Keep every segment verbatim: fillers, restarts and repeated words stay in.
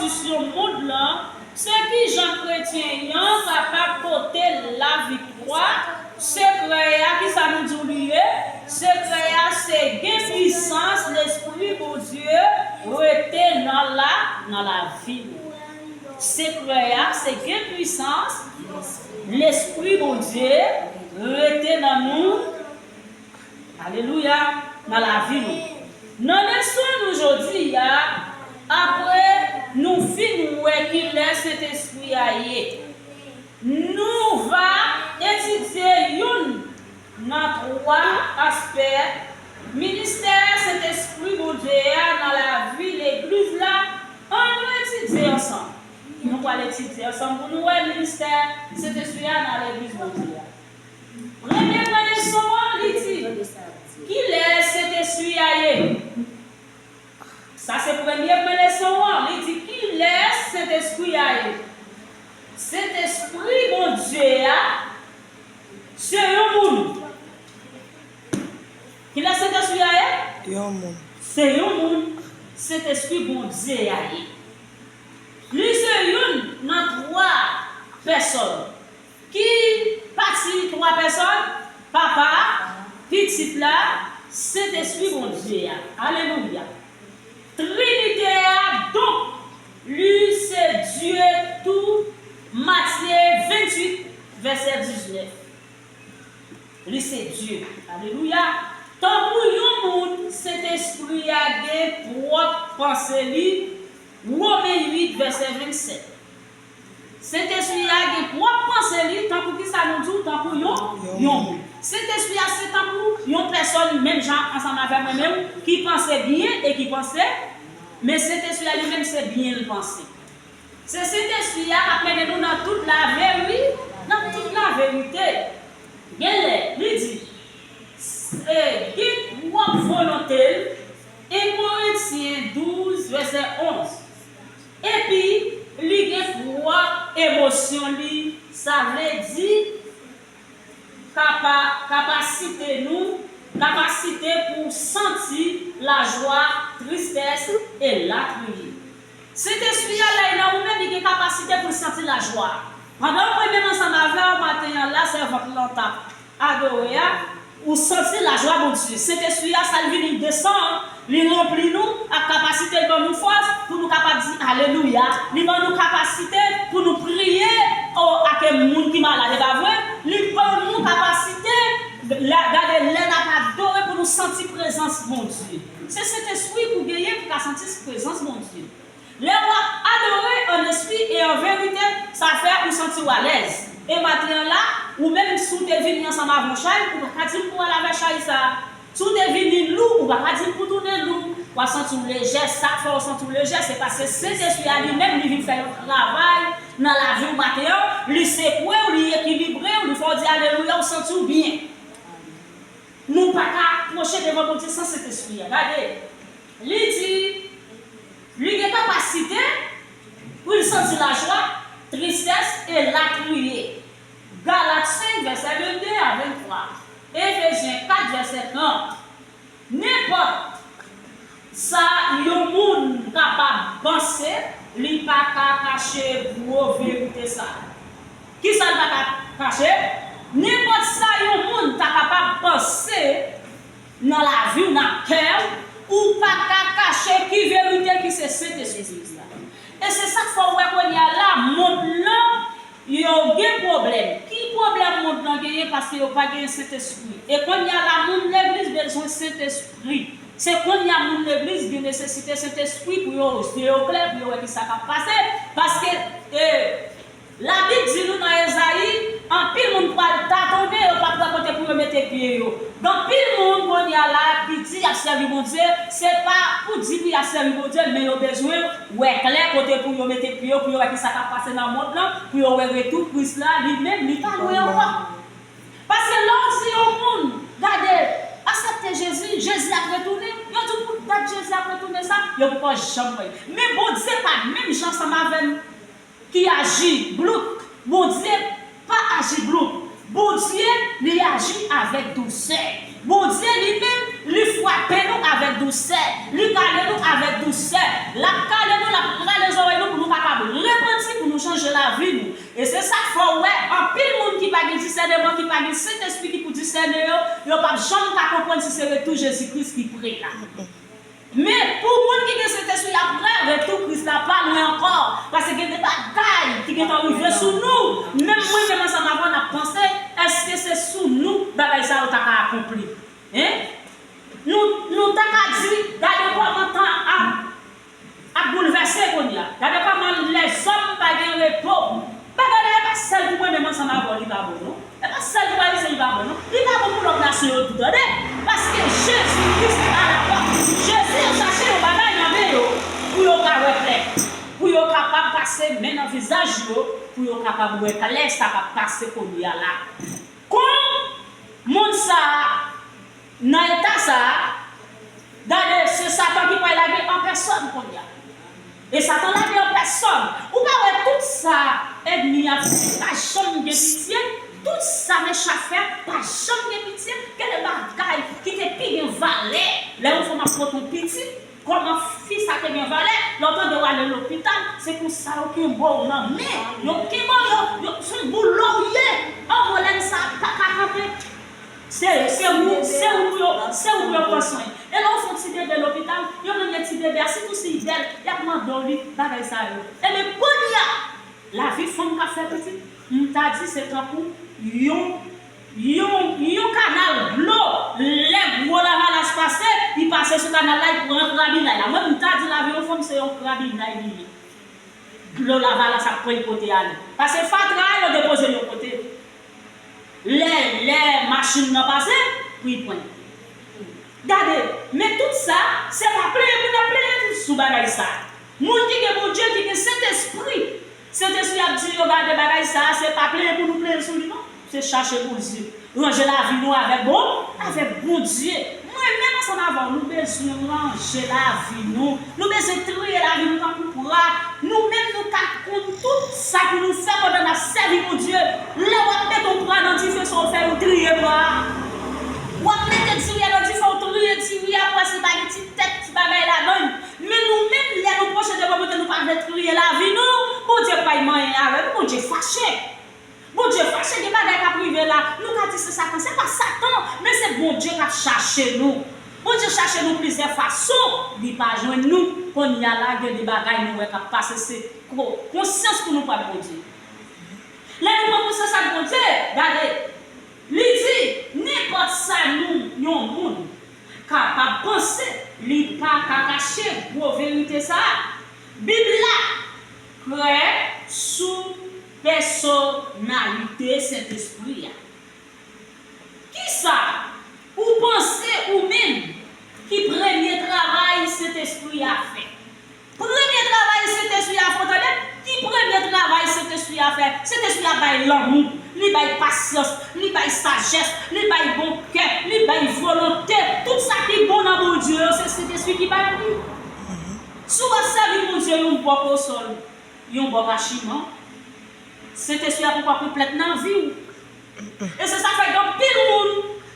Sou mond lan, se kijan kretyen an kapab pote laviktwa? Sekrè a, kisa nou di w li ye? Sekrè a se gen pwisans Lespri Bondye rete nan la, nan lavi nou. Sekrè a se gen pwisans Lespri Bondye rete nan nou. Alelouya! Nan lavi nou. Nan leson nou jodi a, apre nou fin wè kilè Sentespri a ye, nou va etidye youn nan twa aspè ministè Sentespri Bondye a nan lavi legliz la. Ann nou etidye ansanm. Nou pral etidye ansanm pou nou wè ministè Sentespri a nan legliz Bondye a. Premye pwen leson an, li di, kilè Sentespri a ye? Sa se premye pwen leson an, li di, kilè Sentespri a ye? Sentespri Bondye a se yon moun. Kilè Sentespri a ye? Yon moun. Se yon moun Sentespri Bondye a ye. Li se youn nan twa pèsòn ki pati twa pèsòn, Papa, Pitit la, Sentespri Bondye a. Alelouya. Trinite a, donk, li se Dye tou, Matye venntuit, vèsè diznèf. Li se Dye. Alelouya. Tankou yon moun, Sentespri a gen pwòp panse li, Women uit, vèsè vennsèt. Sentespri a gen pwòp panse li, tankou kisa nou di w, tankou yon, yon moun. Sentespri a se tankou yon pèsòn, menm jan ansanm avè mwen menm, ki panse byen e ki panse, men Sentespri a li menm se byen l panse. Se Sentespri a k ap mennen nou nan tout laveri-, nan tout laverite. Genlè, li di, e, gen pwòp volonte l, en Korentyen douz, vèsè onz. Epi, li gen pwòp emosyon li, sa vle di, kapa-, kapasite nou, kapasite pou santi lajwa, tristès, elatriye. Sentespri a lè l nan ou menm, li gen kapasite pou l santi lajwa. Pandan w mwen menm ansanm avè w maten an la, sèvant lan t ap adore a, ou santi lajwa Bondye. Sentespri a, sa l vini, l desann, li ranpli nou ak kapasite, l ban nou fòs pou nou kapab di alelouya. Li ban nou kapasite pou nou priye, o, ak moun ki malad, e pa vre? Li ban nou kapasite, la, gade, lè n ap adore pou nou santi prezans Bondye. Se Sentespri pou genyen pou ka santi prezans Bondye. Lè w ap adore an espri e an verite, sa fè ou santi w alèz. E maten an la, ou menm si w te vini ansanm avè yon chay, ou pa ka di m pou w al avè chay sa a. Si w te vini lou, ou pa ka di m pou w tounen lou. W ap santi w lejè, sa k fè w santi w lejè, se paske Sentespri a li menm, li vin fè yon travay nan lavi w maten an, li sekwe w, li ekilibre w, li fè w di alelouya, w santi w byen. Nou pa ka pwoche devan Bondye san Sentespri a. Gade, li di, li gen kapasite pou l santi lajwa, tristès e lakriye. Galat senk, vèsè vennde a venntwa. Efezyen kat, vèsè trant. Nenpòt sa yon moun kapab panse, li pa ka kache gwo verite sa a. Kisa l pa ka kache? Nenpòt sa yon moun ta kapab panse nan lavi w, nan kè w, ou pa ka kache ki verite ki se Sentespri a. E se sa k fè w wè kounye a la, mond lan, yo gen pwoblèm. Ki pwoblèm mond lan genyen? Paske yo pa gen Sentespri. E kounye a la, moun legliz bezwen Sentespri. Se kounye a moun legliz gen nesesite Sentespri pou yo, zye yo klè, pou yo wè ki sa k ap pase. Paske, e, Labib di nou nan Ezayi, anpil moun pral tatonnen, yo p ap wè kote pou yo mete pye yo. Gen anpil moun kounye a la ki di y ap sèvi Bondye, se pa pou di pou y ap sèvi Bondye, men yo bezwen wè klè kote pou yo mete pye yo, pou yo wè ki sa k ap pase nan mond lan, pou yo wè retou Kris la, li menm, li pa lwen ankò. Paske lè w di yon moun, gade, aksepte Jezi, Jezi ap retounen, yo di w pou dat Jezi ap retounen sa, yo poko janm wè. Men Bondye pa menm jan ansanm avè n ki aji blouk. Bondye pa aji blouk. Bondye, li aji avèk dousè. Bondye li menm, li frape nou avèk dousè. Li kale nou avèk dousè. L ap kale nou, l ap rale zòrèy nou pou nou lavi nou. E se sa k fè w wè anpil moun ki pa gen disèneman, ki pa gen Sentespri ki pou disène yo, yo p ap janm ka konprann si se retou Jezi Kris ki pre la. Men, pou moun ki gen Sentespri, y ap wè retou Kris la pa lwen ankò. Paske gen de bagay ki gentan rive sou nou. Menm mwen, menm ansanm avè w, n ap panse, èske se sou nou bagay sa yo ta ka akonpli? Hein? Nou, nou ta ka di, gade kòman tan ap, ap boulvèse kounye a. Gade kòman lèzòm pa gen repo. Bagay la, e pa sèl pou mwen menm ansanm avè w li pa bon, non. E pa sèl pou Ayisyen li pa bon, non. Li pa bon pou lòt nasyon yo tou, tande. Paske Jezi Kris pa la pòt. Jezi ap chache yon bagay nan men yo, pou yo ka wè klè. Pou yo kapab pase men nan vizaj yo, pou yo kapab wè klè sa k ap pase kounye a la. Kon moun sa a, nan eta sa a, gade, se Satan ki pral lage an pèsòn kounye a. E Satan lage an pèsòn. Ou pa wè tout sa ènmi a fè, pa janm gen pitye. Tout sa mechan fè, pa janm gen pitye. Gen de bagay ki te pi gen valè lè yon fanm ap pote yon pitit. Kòman fi sa te gen valè? Lè w tande w ale lopital, se konsa yo kenbe w nan men. Yo kenbe w, yo, yo, se yon boul w ye. Anmwey, lè sa pa ka kanpe. Se, se ou, se ou pou yo, se ou pou yo pran swen. E lè w fè yon ti bebe lopital, yo mande ti bebe a, sitou si l bèl, y ap mande w li, bagay sa yo. Ebyen, kounye a, lavi fanm k ap fè pitit, m ta di se tankou yon, yon, yon kanal dlo. Lè gwo lavalas pase, li pase sou kanal la, li pran krabinay la. Mwen, m ta di lavi yon fanm se yon krabinay li ye. Dlo lavalas ap pran l pote ale. Paske fatra a, yo depoze l yon kote. Lè, lè machin nan pase, pou l pran l. Gade, men tout sa, se pa plenyen pou n ap plenyen sou bagay sa. Moun ki gen Bondye, ki gen Sentespri, Sentespri ap di yo, gade bagay sa, se pa plenyen pou nou plenyen sou li, non. Se chache Bondye. Ranje lavi nou avèk bon, avèk Bondye. Mwen menm ansanm avè w, nou bezwen ranje lavi nou. Nou bezwen triye lavi nou tankou pra. Nou menm nou ka konn tout sa pou nou fè pandan n ap sèvi Bondye. Lè w ap mete yon pra nan dife, sa w fè, ou triye pra a. W ap mete diri a nan dife, ou triye diri a pou wè si pa gen ti tèt, ti bagay ladan l. Men nou menm, lè nou pwoche devan Bondye, nou pa vle triye lavi nou, Bondye p ap manyen avè nou, Bondye fache. Bondye fache, gen bagay k ap rive la. Nou ka di se Satan, se pa Satan, men se Bondye k ap chache nou. Bondye chache nou plizyè fason, li pa jwenn nou. Kounye a la, gen de bagay nou wè k ap pase, se ko-, konsyans pou nou pran Bondye. Lè nou pran konsyans ak Bondye, gade, li di, nenpòt sa nou, yon moun, kapab panse, li pa ka kache gwo verite sa a. Bib la klè sou pèsonalite Sentespri a. Kisa ou panse ou menm ki premye travay Sentespri a fè? Premye travay Sentespri a fè, w tande? Ki premye travay Sentespri a fè? Sentespri a bay lanmou, li bay pasyans, li bay sajès, li bay bon kè, li bay volonte. Tout sa ki bon nan Bondye yo, se Sentespri ki bay li. Si w ap sèvi Bondye yon bò kosòl, yon bò kachiman, Sentespri a poko konplèt nan vi w. E se sa k fè gen anpil moun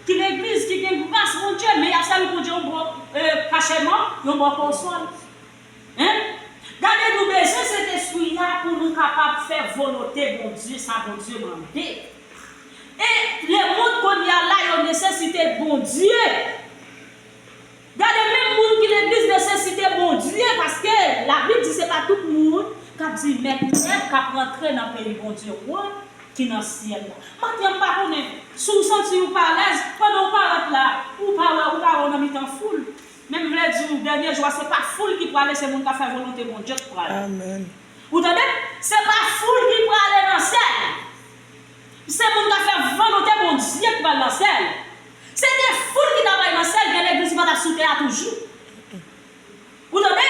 ki legliz, ki gen gras Bondye, men y ap sèvi Bondye yon bò, e, kachèman, yon bò kosòl. Hein? Gade, nou bezwen Sentespri a pou nou kapab fè volonte Bondye, sa Bondye mande. E lemonn kounye a la, yo nesesite Bondye. Gade, menm moun ki legliz nesesite Bondye, paske Labib di se pa tout moun k ap di, mèt, mèt, k ap rantre nan peyi Bondye, wa ki nan syèl la. Maten an, m pa konnen si w santi w pa alèz, pandan w parèt la, ou pa wè, ou pa wè w nan mitan foul. Men m vle di w, dènye jou a, se pa foul ki prale, se moun k ap fè volonte Bondye k prale. Amèn. Ou tande? Se pa foul ki prale nan syèl. Se moun k ap fè volonte Bondye k pral nan syèl. Se te foul ki ta pral nan syèl, gen legliz ki pa t ap sou tè a toujou. Ou tande?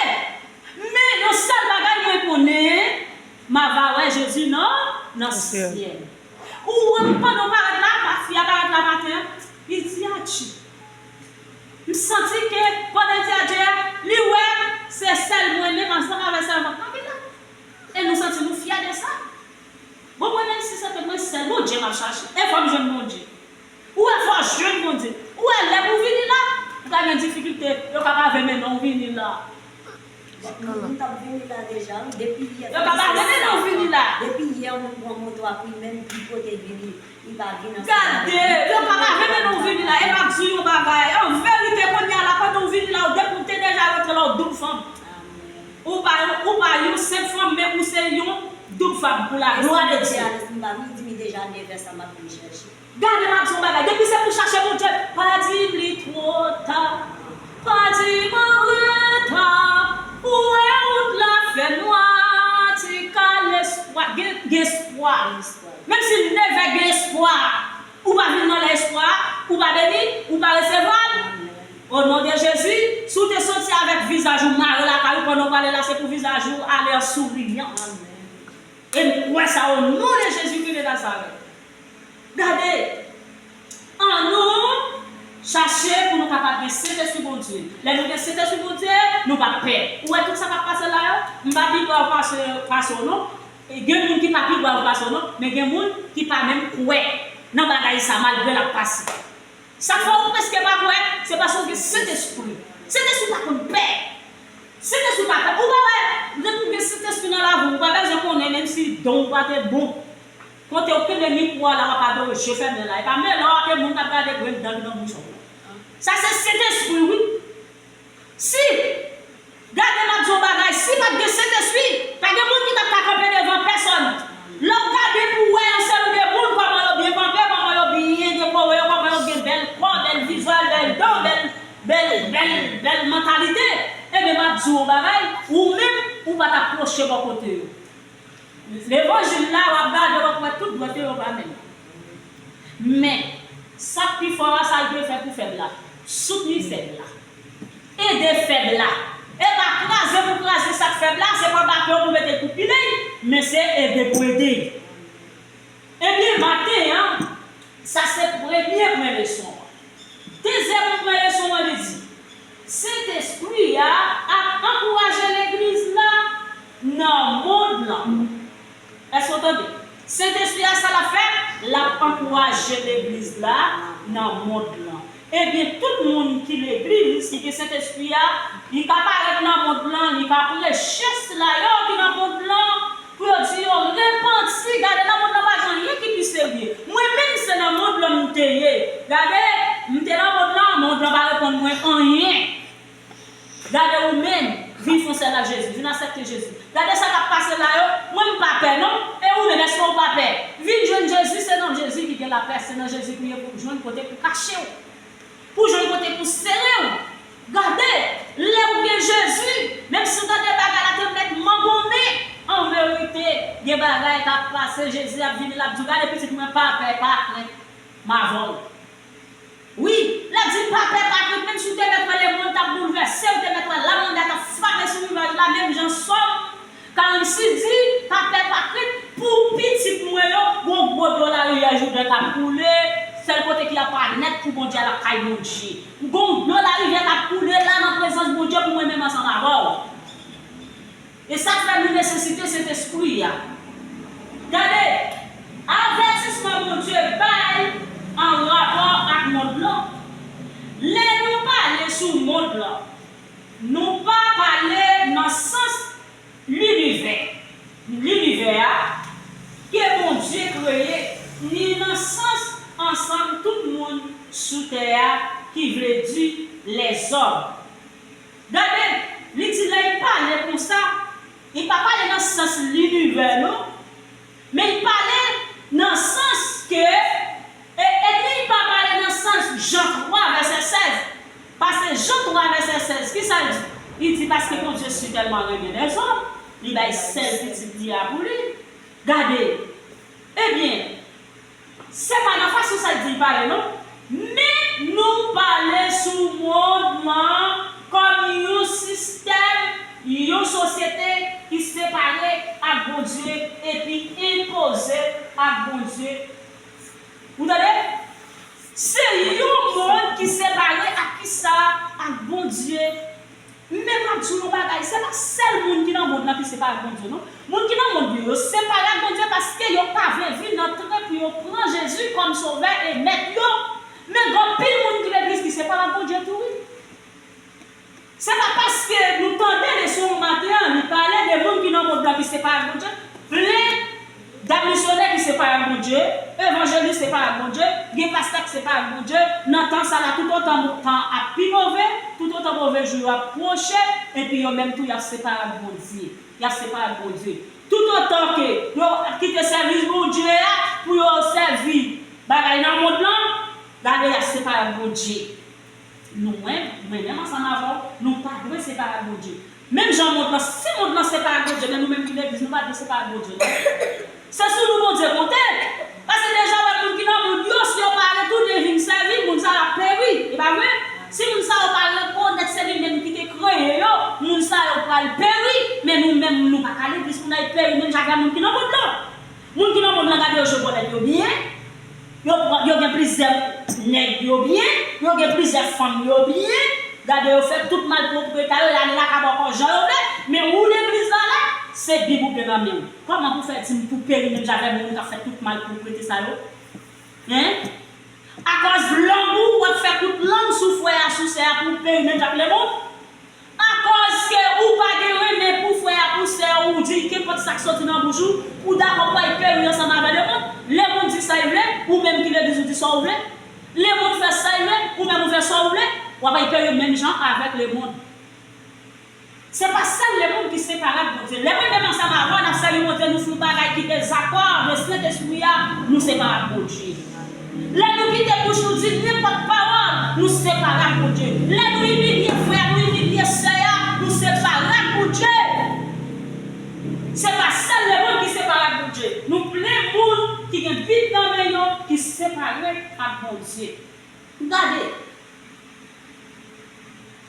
Men yon sèl bagay mwen konnen, m a va wè Jezi nan, nan syèl. Ou wè m pandan w parèt la, pa fi a parèt la maten an, li di adje. M santi ke pandan l di adje a, li wè se sèl mwen menm ansanm avè sèl m ap kanpe la. E nou santi nou fyè de sa. Bon, mwen menm si se te mwen sèl, Bondye m ap chache. E fò m jwenn Bondye. Ou wè, fò w jwenn Bondye. Ou wè, lè pou w vini la, ou ka gen difikilte, yo ka pa vle mennen w vini la. Moun t ap vini la deja, wi. Depi yè. Yo pa pa vini non vini la. Depi yè, moun pran moto ap ri, menm ki kote vini, li pa vini ansanm. Gade, yo pa pa vini non vini la. E m ap di w yon bagay. An verite, kounye a la, pandan w vini la, ou depi w te deja rantre la, w doub fanm. Ou pa, ou pa yon senp fanm, men ou se yon doub fanm pou la glwa de Dye. M pa vin di m deja nevè sa m ap vin chèche. Gade m ap di w bagay, depi se pou chache Bondye, pa di m li twò ta, pa di m an reta, ou wè wout la fè nwa, ti ka lespwa, gen, gen espwa. Menm si nevè gen espwa, ou pa vin nan lè espwa, ou pa beni, ou pa resevwa l. O non de Jezi, si w te soti avèk vizaj ou mare lakay ou, pandan w prale la, se pou vizaj ou ale an souriyan. E m kwè sa o non de Jezikri de Nazarèt. Gade, annou chache pou nou kapab gen Sentespri Bondye. Lè nou gen Sentespri Bondye, nou p ap pè. Ou wè tout sa k ap pase la yo? M pa pi grav pase, pase w non. E gen moun ki pa pi grav pase w non, men gen moun ki pa menm kwè nan bagay sa malgre l ap pase. Sa k fè w prèske pa kwè, se paske w gen Sentespri. Sentespri pa konn pè. Sentespri pa pè. Ou pa wè, depi w gen Sentespri nan lavi w, ou pa bezwen konnen menm si don w pa te bon. Kote w kenbe mikwo a la, w ap adore je fèmen la. E pa melò a ke moun k ap gade grenn dan ki nan bouch ou. Sa se Sentespri wi. Si, gade m ap di w bagay, si pa t gen Sentespri, pa gen moun ki t ap ka kanpe devan pèsòn. Lè w gade pou w wè yon seri de moun, kòman yo byen kanpe, kòman yo byen dekore yo, kòman yo gen bèl kò, bèl vizyèl, bèl dan, bèl, bèl, bèl, bèl mantalite, ebyen m ap di w yon bagay, ou menm, ou pa t ap pwoche bò kote yo. Levanjil la, w ap gade, w ap wè tout dwèt yo, yo pa menm. Men, sa k pi fò a, sa l dwe fè pou fèb la? Soutni fèb la. Ede fèb la. E pa kraze pou kraze sa k fèb la, se pa baton pou mete pou pile, men se ede pou ede. Ebyen, maten an, sa se premye pwen leson an. Dezyèm pwen leson an, li di, Sentespri a ap ankouraje legliz la nan mond lan. Èske w tande? Sentespri a, sa l ap fè? L ap ankouraje legliz la nan mond lan. Ebyen, tout moun ki legliz, ki gen Sentespri a, li ka parèt nan mond lan, li ka preche sila yo ki nan mond lan, pou yo di yo repanti. Gade, nan mond lan pa gen anyen ki pi serye. Mwen menm, se nan mond lan m te ye. Gade, m te nan mond lan, mond lan pa reponn mwen anyen. Gade ou menm, vin fè yon sèl ak Jezi, vin aksepte Jezi. Gade sa k ap pase la yo, mwen m pa pè non. E ou menm, èske ou pa pè? Vin jwenn Jezi, se nan Jezi ki gen lapè, se nan Jezi pou w jwenn kote pou kache w. Pou w jwenn kote pou sere w. Gade, lè ou gen Jezi, menm si w tande bagay la te mèt mangonmen, an verite, gen bagay k ap pase, Jezi ap vini, l ap di w, gade pitit mwen, pa pè, pa krent, m avè w. Wi, l ap di pa pè, pa krent, menm si w te mèt wè lemonn t ap boulvèse, ou te mèt wè lamanda t ap frape sou rivaj la, menm jan Sòm karannsis di, pa pè, pa krent, pou pitit mwen yo, gon gwo dlo larivyè Jouden k ap koule, sèl kote ki apa nèt pou Bondye a lakay Bondye. Gon dlo larivyè k ap koule la nan prezans Bondye pou mwen menm ansanm avè w. E sa k fè nou nesesite Sentespri a. Gade, avètisman Bondye bay an rapò ak mond lan. Lè nou pale sou mond lan, nou pa pale nan sans linivè, linivè a, ke Bondye kreye, ni nan sans ansanm tout moun sou tè a, ki vle di lèzòm. Gade, li di lè l pale konsa, li pa pale nan sans linivè non, men li pale nan sans ke, e, epi li pa pale nan sans Jan twa vèsè sèz, paske Jan twa vèsè sèz, kisa l di? Li di, paske Bondye sitèlman renmen lèzòm, li bay sèl pitit li a pou li. Gade, ebyen, se pa nan fason sa l di l pale non, men nou pale sou mond lan kòm yon sistèm, yon sosyete ki separe ak Bondye epi enpoze ak Bondye. Ou tande? Se yon mond ki separe ak kisa? Ak Bondye. Men m ap di w yon bagay, se pa sèl moun ki nan mond lan ki separe ak Bondye non. Moun ki nan mond yo, yo separe ak Bondye paske yo pa vle vin antre pou yo pran Jezi kòm Sovè e Mèt yo. Men gen anpil moun ki legliz ki separe ak Bondye tou wi. Se pa paske nou tande leson an maten an, li pale de moun ki nan mond lan ki separe ak Bondye. Plen dam misyonè ki separe ak Bondye, evanjelis separe ak Bondye, gen pastè ki separe ak Bondye. Nan tan sa la, toutotan tan ap pi move, toutotan move jou yo ap pwoche, epi yo menm tou y ap separe ak Bondye. Y ap separe ak Bondye. Toutotan ke yo kite sèvis Bondye a pou yo sèvi bagay nan mond lan, gade y ap separe ak Bondye. Nou, mwen, mwen menm ansanm avè w, nou pa dwe separe ak Bondye. Menm jan mond lan, si mond lan separe ak Bondye, men nou menm ki legliz, nou pa dwe separe ak Bondye, non. Se sou nou Bondye konte. Paske deja w wè moun ki nan mond yo, si yo pa retou, de vin sèvi, moun sa yo ap peri. E pa vre? Si moun sa yo pa rekonèt se li menm ki te kreye yo, moun sa yo pral peri. Men nou menm, nou pa ka legliz pou n al peri menm jan avè moun ki nan mond lan. Moun ki nan mond lan, gade yo jwe bòlèt yo byen. Yo pran, yo gen plizyè nèg yo byen, yo gen plizyè fanm yo byen. Gade yo fè tout malpwoprete yo, y ale lakay bò kò jan yo vle. Men ou legliz la la, se Bib ou gen nan men w. Kòman pou fè di m pou peri menm jan avè moun k ap fè tout malpwoprete sa yo? Hein? Akòz lang ou, w ap fè kout lang sou frè a, sou sè a pou peri menm jan ak lemonn? Akòz ke ou pa gen renmen pou frè a, pou sè a, ou di kenpòt sa k soti nan bouch ou, ou dakò pou al peri ansanm avè lemonn. Lemonn di sa l vle, ou menm ki legliz ou di sa w vle. Lemonn fè sa l vle, ou menm ou fè sa w vle. W ap al peri menm jan avèk lemonn. Se pa sèl lemonn ki separe ak Bondye. Lè mwen menm ansanm avè w n ap sèvi Bondye, nou fè yon bagay ki dezakò avèk Sentespri a, nou separe ak Bondye. Lè nou kite bouch nou di nenpòt pawòl, nou separe ak Bondye. Lè nou imilye frè a, nou imilye sè a, nou separe ak Bondye. Se pa sèl lemonn ki separe ak Bondye. Nou plen moun ki gen Bib nan men yo ki separe ak Bondye. Gade.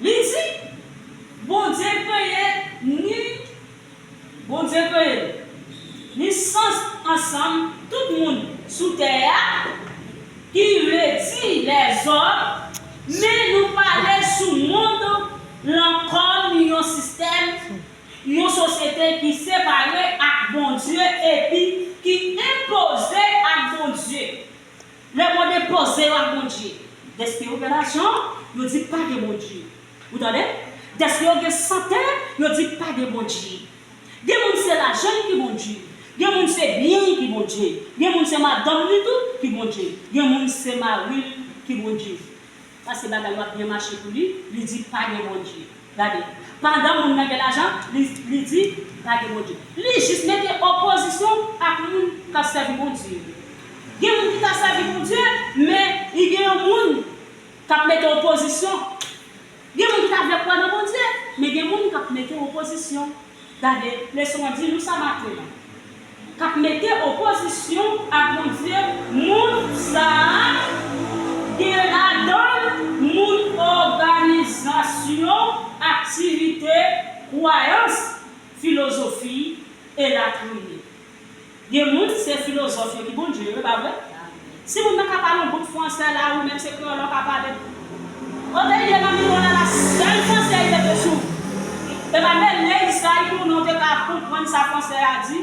Li di, Bondye kreye ni, Bondye kreye ni sans ansanm tout moun sou tè a, ki vle di lèzòm, men nou pale sou mond lan kòm yon sistèm, yon sosyete ki separe ak Bondye epi ki enpoze ak Bondye. Lemonn enpoze yo ak Bondye. Dèske yo gen lajan, yo di pa gen Bondye. Ou tande? Dèske yo gen sante, yo di pa gen Bondye. Gen moun se lajan l ki Bondye. Gen moun se byen l ki Bondye. Gen moun se madanm li tou ki Bondye. Gen moun se mari l ki Bondye. Paske bagay yo ap byen mache pou li, li di pa gen Bondye. Gade, pandan moun nan gen lajan, li, li di pa gen Bondye. Li jis mete opozisyon ak moun k ap sèvi Bondye. Gen moun ki ka sèvi Bondye, men li gen yon moun k ap mete opozisyon. Gen moun ki ta vle kwè nan Bondye, men gen moun k ap mete opozisyon. Gade, leson an di nou sa maten an. K ap mete opozisyon ak Bondye, moun sa a gen ladan l moun òganizasyon, aktivite, kwayans, filozofi, elatriye. Gen moun se filozòf yo ki Bondye yo, e pa vre? Si moun nan ka pale yon bout fransè la, ou menm se kreyòl la w ka pale. Kote l ye nan miwo la la, sèl fransè l leve sou. E pa mele Izrayèl pou nou te ka konprann sa fransè a di,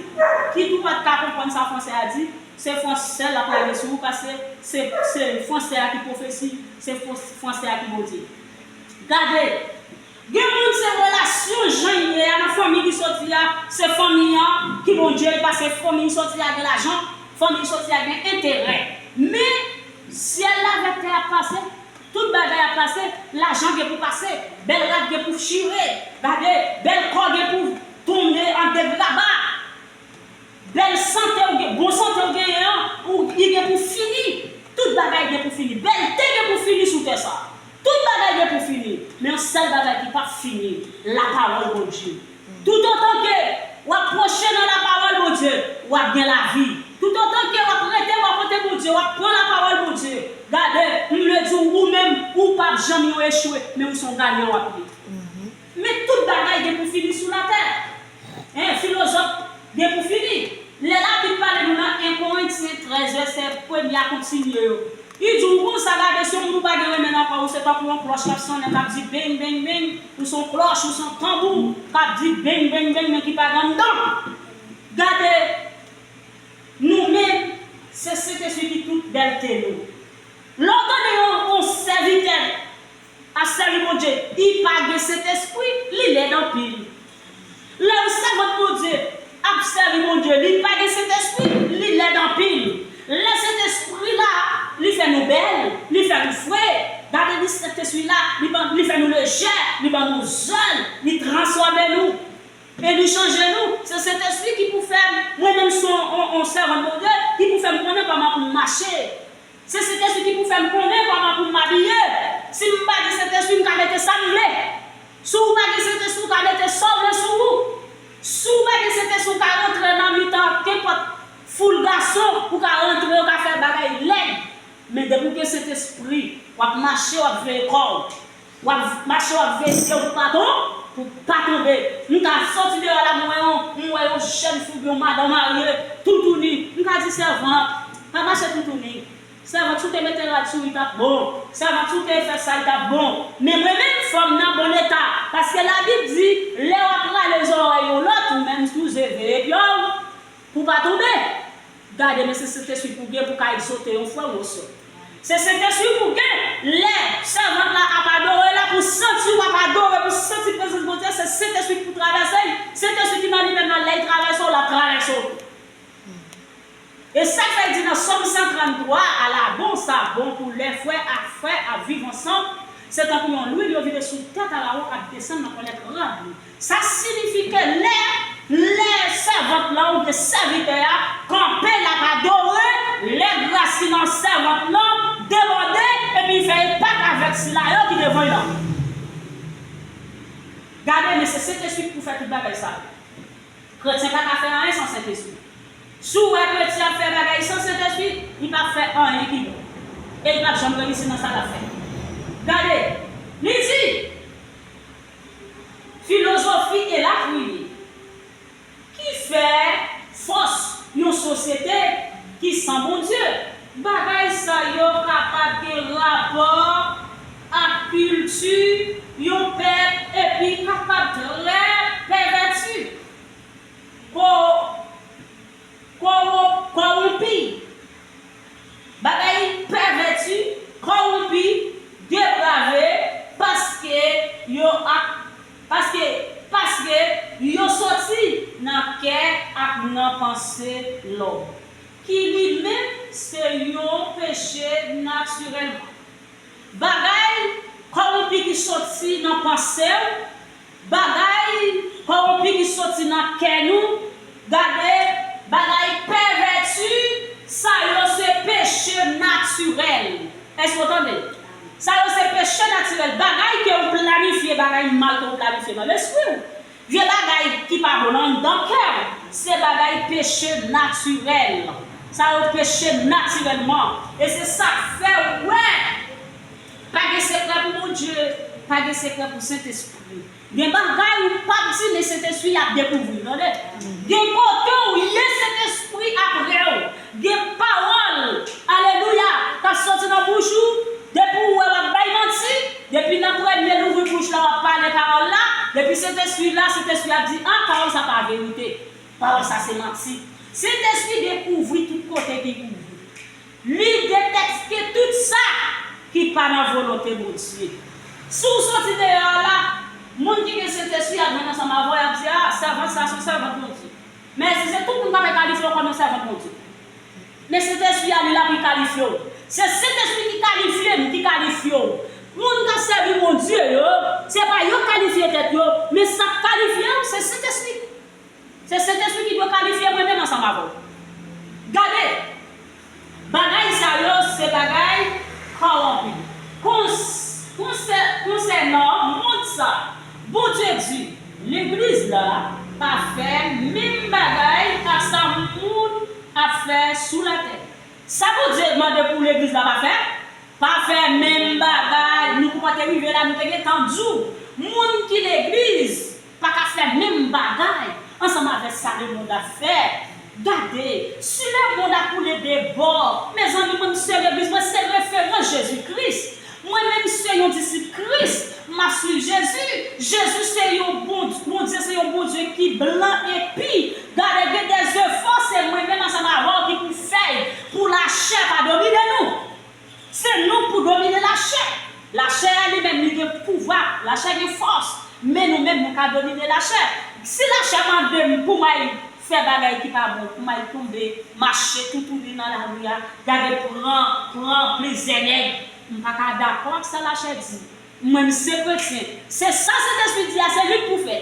ki tou pa t ka konprann sa fransè a di, se fransè l ap leve sou ou, paske se, se fransè a ki pwofesi, se fo-, fransè a ki Bondye. Gade, gen moun se relasyon jan l ye a nan fanmi ki soti a, se fanmi an ki Bondye l, paske fanmi l soti a gen lajan, fanmi l soti a gen enterè. Men, syèl la avèk tè ap pase, tout bagay ap pase, lajan gen pou pase, bèl rad gen pou chire, gade, bèl kò gen pou tonbe an degraba. Bèl sante ou gen, bon sante ou genyen an, ou, li gen pou fini. Tout bagay gen pou fini. Bèlte gen pou fini sou tè sa. Tout bagay gen pou fini. Men yon sèl bagay ki p ap fini, lapawòl Bondye. Toutotan ke w ap pwoche nan lapawòl Bondye, w ap gen lavi. Toutotan ke w ap rete bò kote Bondye, w ap pran lapawòl Bondye, gade, m vle di w, ou menm, ou p ap janm yon echwe, men ou se yon ganyan w ap ye. Men tout bagay gen pou fini sou latè. Hein, filozòf gen pou fini. Lè Labib pale nou nan en Korentyen trèz, vèsè premye a kontinye yo, li di w konsa, gade, si yon moun ou pa gen renmen nan kò w, se tankou yon klòch k ap sonnen, k ap di beng, beng, beng, ou se yon klòch, ou se yon tanbou, k ap di beng, beng, beng, men ki pa gen anndan. Gade, nou menm, se Sentespri ki tout bèlte nou. Lè w tande yon, yon sèvitè ap sèvi Bondye, li pa gen Sentespri, li lèd anpil. Lè yon sèvant Bondye ap sèvi Bondye, li pa gen Sentespri, li lèd anpil. Lè Sentespri la, li fè nou bèl, li fè nou fre. Gade li Sentespri la, li ban, li fè nou lejè, li ban nou zèl, li transfòme nou. E li chanje nou. Se Sentespri ki pou fè m, mwen menm se yon, yon, yon sèvant Bondye, ki pou fè m konnen kòman pou m mache. Se Sentespri ki pou fè m konnen kòman pou m abiye. Si m pa gen Sentespri, m ka mete sa m vle. Si w pa gen Sentespri, w ka mete sa w vle sou ou. Si w pa gen Sentespri, w ka rantre nan mitan kenpòt foul gason, ou ka rantre, ou ka fè bagay lèd. Men depi w gen Sentespri, w ap mache, w ap veye kò w. W ap mache, w ap veye je w pou pa ton-, pou pa tonbe. M ka soti deyò la, m wè yon, m wè yon jèn fi oubyen yon madanm marye, toutouni. M ka di, sèvant, pa mache toutouni. Sèvant, si w te mete rad sou ou, li t ap bon. Sèvant, si w te fè sa, li t ap bon. Men mwen menm, fò m nan bon eta. Paske Labib di, lè w ap rale zòrèy yon lòt, ou menm tou veye pye w pou w pa tonbe. Gade, men se Sentespri pou w gen pou w ka egzòte yon frè ou yon sè. Se Sentespri pou w gen. Lè sèvant la ap adore la, pou w santi w ap adore, pou w santi prezans Bondye, se Sentespri ki pou travèse l. Sentespri ki nan li menm nan, lè l travèse w, l ap travèse w tou. E sa k fè l di nan Sòm san tranntwa a, la bon, sa bon pou lè frè ak frè ap viv ansanm, se tankou yon lwil yo vide sou tèt Arawon k ap desann nan kòlèt rad li. Sa siyifi ke lè, lè sèvant lan oubyen sèvitè a kanpe, l ap adore, lè gras ki nan sèvant lan debòde, epi l fè enpak avèk sila yo ki devan l lan. Gade, men se Sentespri ki pou fè tout bagay sa yo. Kretyen pa ka fè anyen san Sentespri. Si w wè kretyen ap fè bagay san Sentespri, li p ap fè anyen ki bon. E li p ap janm reyisi nan sa l ap fè. Gade, li di, filozofi e latriye ki fè fòs yon sosyete ki san Bondye. Bagay sa yo kapab gen rapò ak kilti yon pèp epi kapab trè pèvèti. Ko-, kowo-, kòwonpi. Bagay pèvèti, kòwonpi, deprave, paske yo ap, paske, paske yo soti nan kè ak nan panse lòm, ki li menm se yon peche natirèlman. Bagay kòwonpi ki soti nan panse w, bagay kòwonpi ki soti nan kè nou, gade, bagay pèvèti, sa yo se peche natirèl. Èske w tande? Sa yo se peche natirèl. Bagay ke w planifye, bagay mal ke w planifye nan lespri w. Vye bagay ki pa bon anndan kè w, se bagay peche natirèl. Sa yo peche natirèlman. E se sa k fè w wè, pa gen sekrè pou Bondye, pa gen sekrè pou Sentespri. Gen bagay ou p ap di, men Sentespri ap dekouvri w, tande. Gen kote w ye, Sentespri ap wè w. Gen pawòl, alelouya, k ap soti nan bouch ou, depi w wè w ap bay manti, depi nan premye l ouvri bouch la, w ap pale pawòl la, depi Sentespri la, Sentespri ap di, ah, pawòl sa pa verite, pawòl sa se manti. Sentespri dekouvri tout kote ki kouvri. Li detèkte tout sa ki pa nan volonte Bondye. Si w soti deyò a la, moun ki gen Sentespri ap jwenn ansanm avè w, y ap di, ah, sèvant sa se yon sèvant Bondye. Men si se tout moun k ap kalifye w kòm yon sèvant Bondye. Men Sentespri a, li la pou l kalifye w. Se Sentespri ki kalifye m, ki kalifye w. Moun k ap sèvi Bondye yo, se pa yo k kalifye tèt yo, men sa k kalifye w, se Sentespri. Se Sentespri ki dwe kalifye mwen menm ansanm avè w. Gade, bagay sa yo se bagay kòwonpi. Kons-, konsè-, konsènan mond sa, Bondye di, legliz la pa fè menm bagay ak sa moun ap fè sou latè. Sa Bondye mande pou legliz la pa fè? Pa fè menm bagay. Nou poko te rive la, nou te gentan di w, moun ki legliz pa ka fè menm bagay ansanm avèk sa lemonn ap fè. Gade, si lemonn ap koule de bò, mezanmi, mwen, m se legliz, mwen se referans Jezi Kris. Mwen menm, m se yon disip Kris. M ap swiv Jezi. Jezi se yon Bondye, Bondye se yon Bondye ki blan epi, gade, gen de zefò, se mwen menm ansanm avè w ki pou fè l pou lachè pa domine nou. Se nou k pou domine lachè. Lachè a li menm li gen pouvwa, lachè gen fòs, men nou menm nou ka domine lachè. Si lachè mande m pou m al fè bagay ki pa bon, pou m al tonbe, mache toutouni nan lari a, gade pran, pran plizyè nèg, m pa ka dakò ak sa lachè di. Mwen m se kretyen, se sa Sentespri di a, se li k pou fè.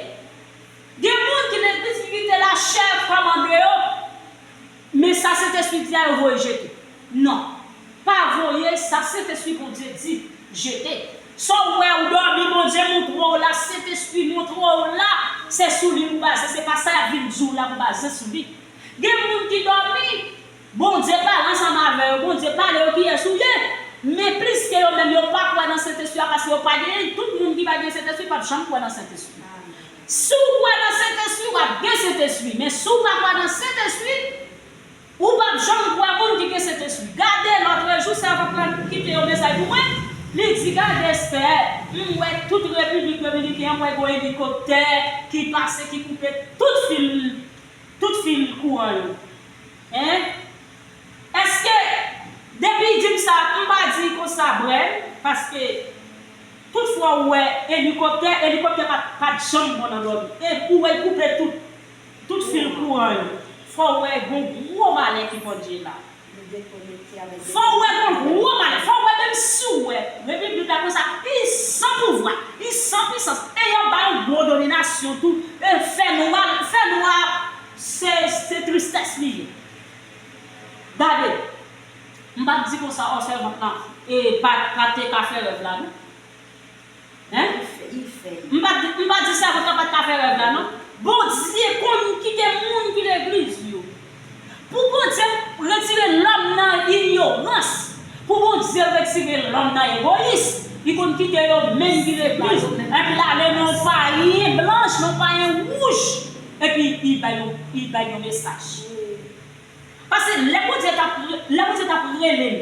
Gen moun ki legliz ki kite lachè kòmande yo, men sa Sentespri di a yo voye jete. Non, pa voye sa Sentespri Bondye di jete. Sa w wè ou dòmi, Bondye montre w la, Sentespri montre w la, se sou li pou baze, se pa sa y ap vin di w la pou baze sou li. Gen moun ki dòmi, Bondye pale ansanm avè yo, Bondye pale yo kiyès ou ye. Men plis ke yo menm yo pa kwè nan Sentespri a, paske yo pa genyen, tout moun ki pa gen Sentespri p ap janm kwè nan Sentespri. Si w kwè nan Sentespri, w ap gen Sentespri. Men si w pa kwè nan Sentespri, ou p ap janm kwè moun ki gen Sentespri. Gade, lòtrejou, sèvant lan kite yon mesaj pou mwen. Li di, gade, Esther, m wè tout Repiblik Dominiken an, m wè gen yon elikoptè ki pase, ki koupe tout fil, tout fil kouran yo. Hein? Èske, depi li di m sa, m pa di konsa, Brèn, paske tout fwa ou wè elikoptè, elikoptè pa, pa t janm bon nan dòmi. E ou wè l koupe tout, tout fil kouran yo. Fò w wè gon gwo malè ki pòdye la. Fò w wè gon gwo malè. Fò w wè menm si w wè. Repiblik la konsa, li san pouvwa, li san pisans. E y ap ba yon gwo dominasyon tou. E fè nwa, fè nwa, se, se tristès li ye. Gade, m p ap di konsa, o, sèvant lan, e, pa, pa te ka fè rèv la, non. Hein? M pa, m pa di sèvant lan pa t ka fè rèv la, non. Bondye konn kite moun ki legliz yo. Pou Bondye retire lòm nan inyorans, pou Bondye retire lòm nan egoyis, li konn kite yo menm ki legliz, epi l ale nan yon payen blanch, nan yon payen wouj, epi li bay yon, li bay yon mesaj. Paske lè Bondye t ap, lè Bondye t ap rele m,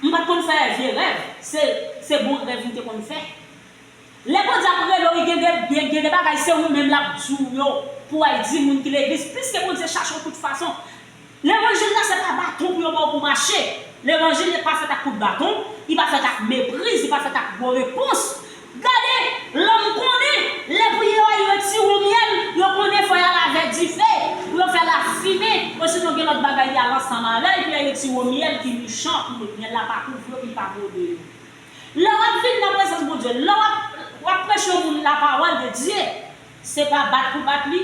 m pa t konn fè vye rèv, se, se bon rèv m te konn fè. Lè Bondye ap rele w, gen de, gen, gen de bagay, se ou menm l ap di w yo, pou w al di moun ki legliz, piske Bondye chache w tout fason. Levanjil la, se pa baton pou yo ba w pou mache. Levanjil pa fèt ak kout baton, li pa fèt ak mepriz, li pa fèt ak gwo repons. Gade, lòm konnen, lè pou yo al retire yon myèl, yo konnen fò y al avè dife, pou yo fè lafimen, osinon gen lòt bagay y al ansanm avè l, pou y al retire yon myèl ki mechan, pou myèl la pa kouvri yo, pou l pa bwode yo. Lè w ap vin nan prezans Bondye, lè w ap, w ap preche yon moun lapawòl de Dye, se pa bat pou bat li.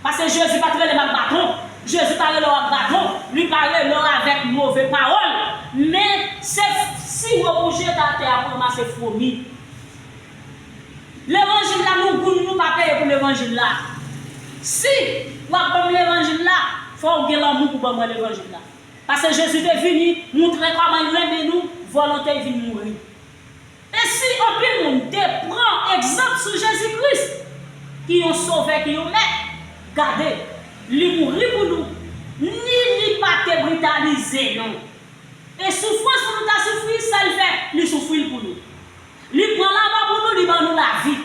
Paske Jezi pa t rele m ak baton. Jezi pa rele w ak baton. Li pa rele w avèk move pawòl. Men se siwo pou jete atè a pou ranmase fwomi. Levanjil la, nou goud nou pa peye pou levanjil la. Si w ap ban m levanjil la, fò w gen lanmou pou ban mwen levanjil la. Paske Jezi te vini moutre kòman l renmen nou, vòlonte l vin mouri. E si anpil moun te pran egzanp sou Jezi Kris, ki yon sovè, ki yon mèt, gade, li mouri pou nou, ni li pa te britalize nou. E soufrans pou nou ta soufri, sa l fè, li soufri l pou nou. Li pran lanmò pou nou, li ban nou lavi.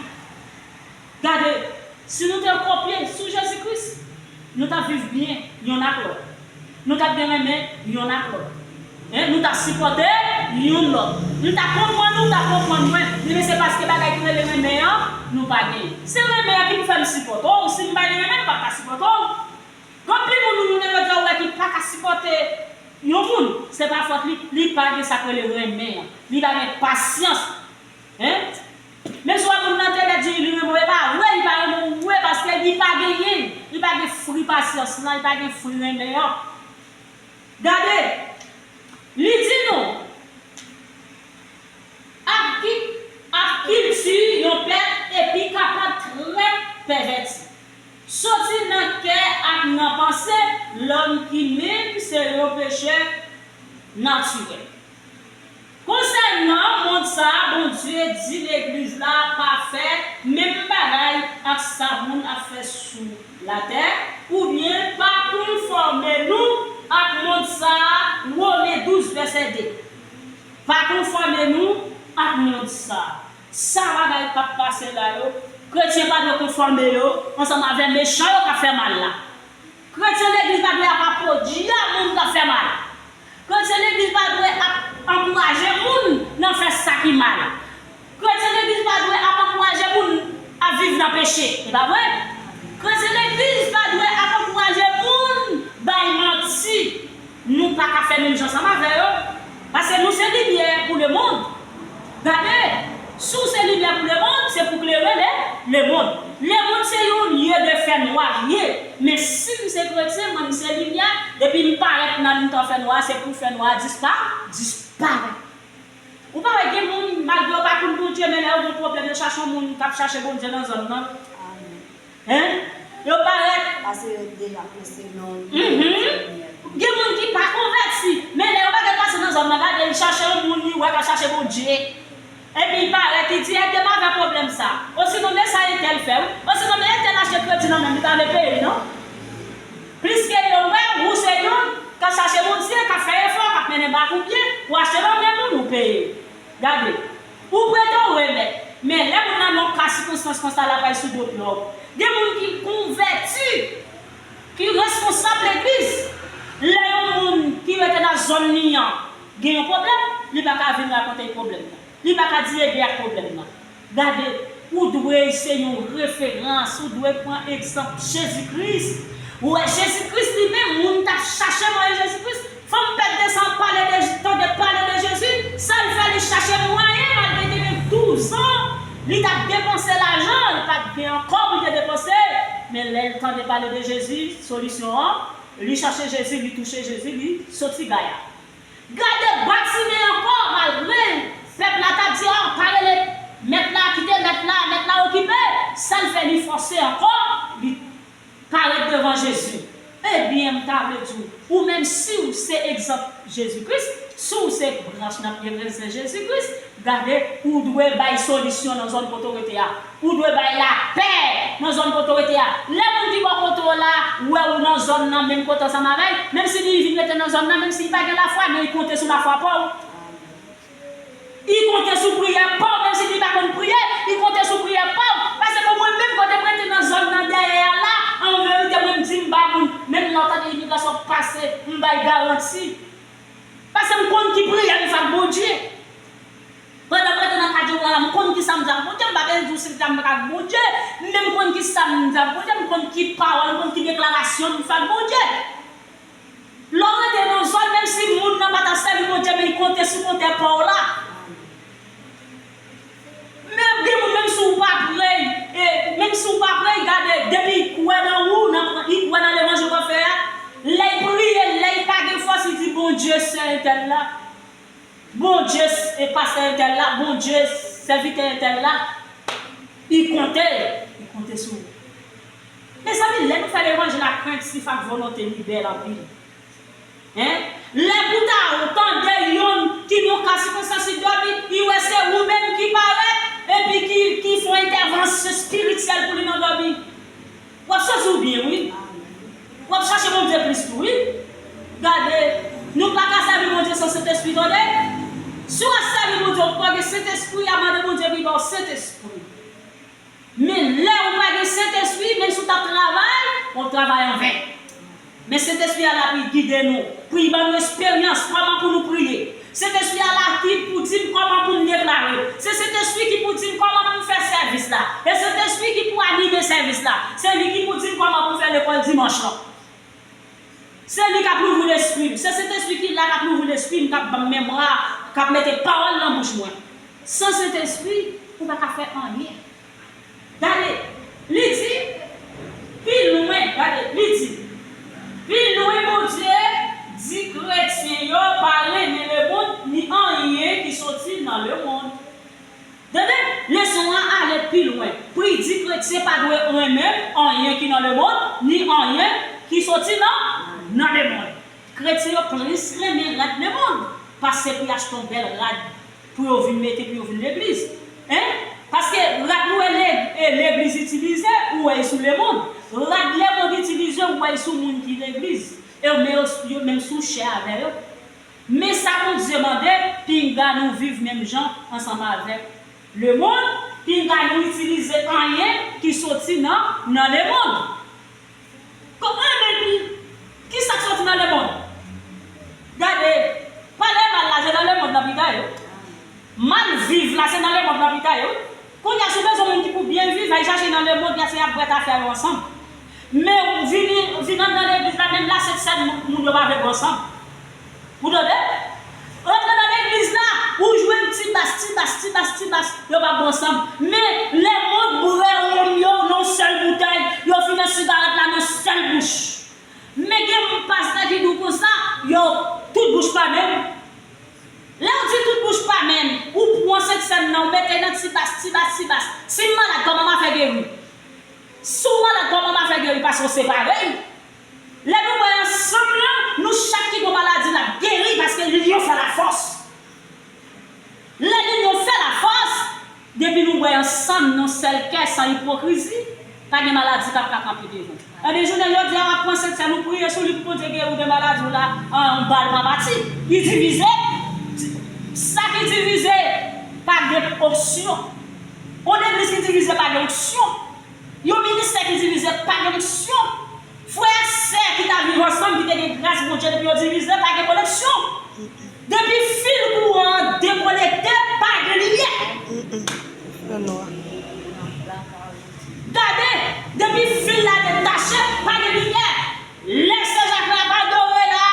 Gade, si nou te kopye sou Jezi Kris, nou t ap viv byen yonn ak lòt. Nou t ap gen renmen yonn ak lòt. Hein, nou t ap sipòte youn lòt. Nou t ap konprann ou, ou t ap konprann mwen. Men se paske bagay ki rele renmen an, nou pa genyen. Se renmen an ki pou fè m sipòte w. Si m pa gen renmen, m p ap ka sipòte w. Gen anpil moun nou jodi a ou wè ki pa ka sipòte yon moun. Se pa fòt li, li pa gen sa k rele renmen an. Li pa gen pasyans. Hein? Menm si w wè moun nan te lè di li renmen w, e pa vre, li pa renmen w vre, paske li pa genyen l. Li pa gen fwi pasyans lan, li pa gen fwi renmen an. Gade, li di nou, ak ki, ak kilti yon pèp epi kapab trè pèvèti. Soti nan kè ak nan panse lòm ki menm se yon pechè natirèl. Konsènan mond sa a, Bondye di legliz la pa fè menm bagay ak sa moun ap fè sou latè, oubyen pa konfòme nou ak mond sa a, Women douz vèsè de. Pa konfòme nou ak mond sa a. Sa bagay k ap pase la yo, kretyen pa dwe konfòme yo ansanm avè mechan yo k ap fè mal la. Kretyen legliz pa dwe ap aplodi a moun k ap fè mal. Kretyen legliz pa dwe ap ankouraje moun nan fè sa ki mal. Kretyen legliz pa dwe ap ankouraje moun ap viv nan peche. E pa vre? Kretyen legliz pa dwe ap ankouraje moun bay manti. Nou pa ka fè menm jan ansanm avè yo. Paske nou se limyè pou lemonn. Gade, si w se limyè pou lemonn, se pou klere le, lemonn. Lemonn se yon lye de fènwa li ye. Men si m se kretyen, mwen m se limyè, depi m parèt nan mitan fènwa, se pou fènwa dispa, disparèt. Ou pa wè gen moun, malgre yo pa konn Bondye, men lè yo gen pwoblèm, yo chache yon moun k ap chache Bondye nan zòn nan. Amen. Hein? Yo parèt. Paske yo deja prese non. Mhm. Gen moun ki pa konvèti, men lè yo pa gen pase nan zòn nan, gade, li chache yon moun, li wè k ap chache Bondye. Epi li parèt, li di, "Ede m avè pwoblèm sa." Osinon, men sa entèl fè, wi. Osinon, men entèl achte kredi nan men m, li pa vle peye, non? Pliske yo wè ou se youn k ap chache Bondye, k ap fè efò, k ap mennen bak ou byen, ou achte nan men moun, ou peye. Gade, ou prete, ou remèt. Men lè moun nan nan yon ka sikonstans konsa, l ap al sou do pye w. Gen moun ki konvèti, ki responsab legliz. Lè yon moun ki rete nan zòn li an gen yon pwoblèm, li pa ka vin rakonte l pwoblèm nan. Li pa ka di ede ak pwoblèm nan. Gade, ou dwe se yon referans, ou dwe pran egzanp Jezi Kris. Ou wè Jezi Kris li menm, moun t ap chache manje Jezi Kris. Fanm pèt de san pale de, tande pale de Jezi, sa l fè, li chache mwayen, malgre li te gen douz an, li t ap depanse lajan, li pa t gen ankò pou li te depanse. Men lè l tande pale de Jezi, solisyon an, li chache Jezi, li touche Jezi, li soti gaya. Gade Batime ankò, malgre pèp la t ap di, "Ah, pa rele mèt la, kite mèt la, mèt la okipe." Sa l fè, li fòse ankò, li parèt devan Jezi. Ebyen, m ta vle di w, ou menm, si w se egzanp Jezi Kris, si w se branch nan pye rèzen Jezi Kris, gade, ou dwe bay solisyon nan zòn kote w rete a. Ou dwe bay lapè nan zòn kote w rete a. Lè moun ki bò kote w la wè ou nan zòn nan menm kote ansanm avè l, menm si li vin rete nan zòn nan, menm si li pa gen lafwa, men li konte sou lafwa pa w. Li konte sou priyè pa w, menm si li pa konn priye, li konte sou priyè pa w. Paske mwen menm, kote m rete nan zòn nan dèyè a la, an verite, mwen m di m ba moun, menm lè w tande imigrasyon pase, m bay garanti. Paske m konn ki priyè m fè ak Bondye. Pandan m rete nan katye w la, m konn ki sa m di ak Bondye, m pa bezwen di w si m di ak Bondye, men m konn ki sa m di ak Bondye, m konn ki pawòl, m konn ki deklarasyon m fè ak Bondye. Lè w rete nan zòn, menm si moun nan pa ta sèvi Bondye, men li konte sou kontè pa w la. Men gen moun, menm si w pa prèy, e, menm si w pa prèy, gade, depi li kwè nan ou, nan, li kwè nan levanjil w ap fè a, lè l priye, lè l pa gen fòs, li di, "Bondye, sè entèl la." Bondye, e pastè entèl la, Bondye, sèvitè entèl la, li konte, li konte sou ou. Mezanmi, lè nou fè levanjil ak krentif ak volonte, li bèl anpil. Hein? Lè pou ta ou tande youn ki nan ka sikonstans li dòmi, li wè se ou menm ki parèt, epi ki, ki fè yon entèvansyon espirityèl pou li nan dòmi. W ap santi w byen, wi. W ap chache Bondye plis tou, wi. Gade, nou pa ka sèvi Bondye san Sentespri, tande. Si w ap sèvi Bondye, ou pa gen Sentespri a, mande Bondye pou li ba w Sentespri. Men lè ou pa gen Sentespri, menm si w t ap travay, w ap travay anven. Men Sentespri a la pou l gide nou, pou l ban nou esperyans, kòman pou nou priye. Sentespri a la ki pou di m kòman pou m deklare. Se Sentespri ki pou di m kòman pou m fè sèvis la. E Sentespri ki pou anime sèvis la. Se li ki pou di m kòman pou m fè lekòl dimanch lan. Se li k ap louvri lespri m. Se Sentespri ki la k ap louvri lespri m, k ap ban m memwa, k ap mete pawòl nan bouch mwen. San Sentespri, ou pa ka fè anyen. Gade, li di, pi lwen, gade, li di, pi lwen Bondye di kretyen yo pa renmen lemonn ni anyen ki soti nan lemonn. Tande, leson an ale pi lwen. Pou li di kretyen pa dwe renmen anyen ki nan lemonn, ni anyen ki soti nan, nan lemonn. Kretyen yo plis renmen rad lemonn pase pou y achte yon bèl rad pou yo vin mete, pou yo vin legliz. Hein? Paske rad nou wè le-, e, legliz itilize, ou wè l sou lemonn. Rad lemonn itilize, ou wè l sou moun ki legliz. E yo, men yo, yo menm sou chè avè yo. Men sa Bondye mande, pinga nou viv menm jan ansanm avèk lemonn, pinga nou itilize anyen ki soti nan, nan lemonn. Kòman, men ki, ki sa k soti nan lemonn? Gade, pale mal la, se nan lemonn nan piga yo. Vin anndan legliz la, menm la sent sèn moun, moun yo pa vle pran ansanm. Ou tande? Rantre nan legliz la, ou jwenn ti bas, ti bas, ti bas, ti bas, yo pa pran ansanm. Men, lè moun bwè wonm yo nan yon sèl boutèy, yo fimen sigarèt la nan yon sèl bouch. Men gen pastè ki di w konsa, yo, tout bouch pa menm. Lè w di tout bouch pa menm, ou pran sent sèn nan, ou mete nan ti bas, ti bas, ti bas. Si m malad, kòman m a fè geri? Si w malad, kòman m a fè geri? Paske w separe. Lè nou bwè ansanm lan, nou chak ki gen maladi l ap geri, paske linyon fè lafòs. Lè linyon fè lafòs, depi nou bwè ansanm nan sèl kè, san ipokrizi, pa gen maladi k ap ka kanpe devan. Ebyen, jounen jodi a, w ap pran sent sèn, ou priye sou li pou Bondye geri w de maladi w la, an, yon bal pa pati. Li divize, sa ki divize, pa gen onksyon. Yon legliz ki divize, pa gen onksyon. Yon ministè ki divize, pa gen onksyon. Frè ak sè ki ta viv ansanm, ki te gen gras Bondye, depi yo divize, pa gen koneksyon. Depi fil kouran an dekonekte, pa gen limyè. Gade, depi fil la detache, pa gen limyè. Lè Sen Jak la ap adore la,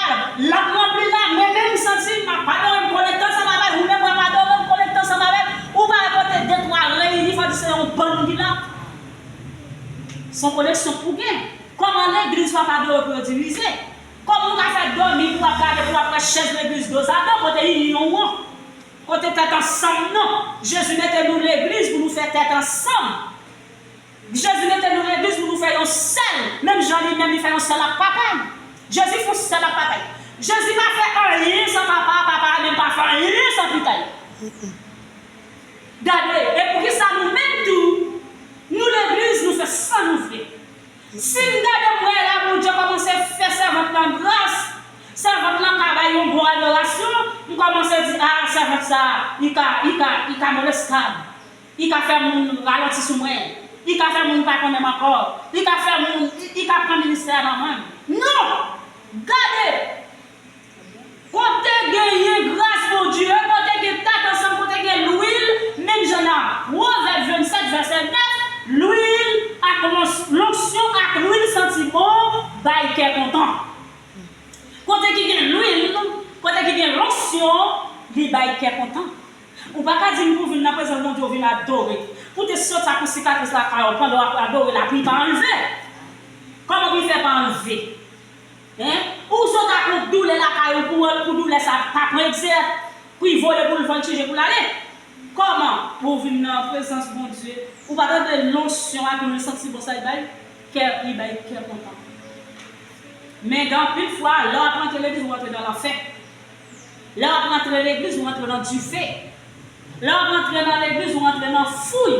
l ap ranpli la, mwen menm m santi m ap adore, m konekte ansanm avè l, ou menm w ap adore, w konekte ansanm avè l, ou pa wè kote de twa reyini, fò di se yon bann ki la. Se yon koneksyon pou gen. Kòman legliz w ap adore pou yo divize? Kòman w ka fè dòmi pou w ap gade, pou w ap wè chèz legliz dozado, kote inyon an, kote tèt ansanm nan? Jezi mete nou legliz pou nou fè tèt ansanm. Jezi mete nou legliz pou nou fè yon sèl, menm jan li menm li fè yon sèl ak Papa l. Jezi fè yon sèl ak Papa l. Jezi pa fè anyen san Papa, Papa a menm pa fè anyen san Pita l. Gade, e poukisa nou menm tou, nou legliz, nou fè sa nou vle? Si m gade m wè la, Bondye kòmanse fè sèvant lan gras, sèvant lan ka bay yon bon adorasyon, m kòmanse di, a, sèvant sa, li ka, li ka, li ka molestab. Li ka fè moun ralanti sou mwen. Li ka fè moun pa konnen m ankò. Li ka fè moun, li, li ka pran ministè a nan men m. Non! Gade! Kote genyen gras Bondye, kote gen tèt ansanm, kote gen lwil, menm jan nan Pwovèb vennsèt, vèsè nèf, lwil ak lons-, lonksyon ak lwil santi bon bay kè kontan. Kote ki gen lwil, kote ki gen lonksyon, li bay kè kontan. Ou pa ka di m pou w vin nan prezans Bondye, w vin adore. Pou w te sot ak yon sikatris lakay ou pandan w ap adore, lapli pa anlve. Kòman pou l fè pa anlve? Hein? Ou sot ak yon doulè lakay ou pou, pou doulè sa pa pran egzè, pou l vole, pou l vann chanje, pou l ale. Kòman pou w vin nan prezans Bondye, ou pa tande lonksyon ak lwil santi bon sa l bay? Kè, li bay kè kontan. Men gen anpil fwa, lè w ap rantre legliz, ou rantre nan lanfè. Lè w ap rantre legliz, ou rantre nan dife. Lè w ap rantre nan legliz, ou rantre nan fouy.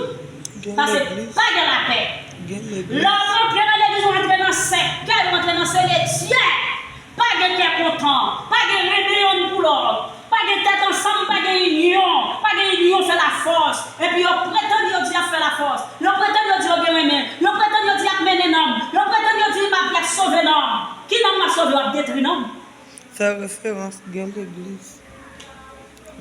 Paske pa gen lapè. Lè w ap rantre nan legliz, ou rantre nan sèkèy, ou rantre nan semetyè. Pa gen kè kontan, pa gen renmen yonn pou lòt, pa gen tèt ansanm, pa gen inyon, pa gen inyon fè lafòs. Epi yo pretann yo di y ap fè lafòs. Yo pretann yo di yo gen renmen. Yo pretann yo di y ap mennen nanm. Yo pretann yo di y ap, y ap sove nanm. Ki nanm w ap sove? W ap detwi nanm. Fè referans, gen legliz.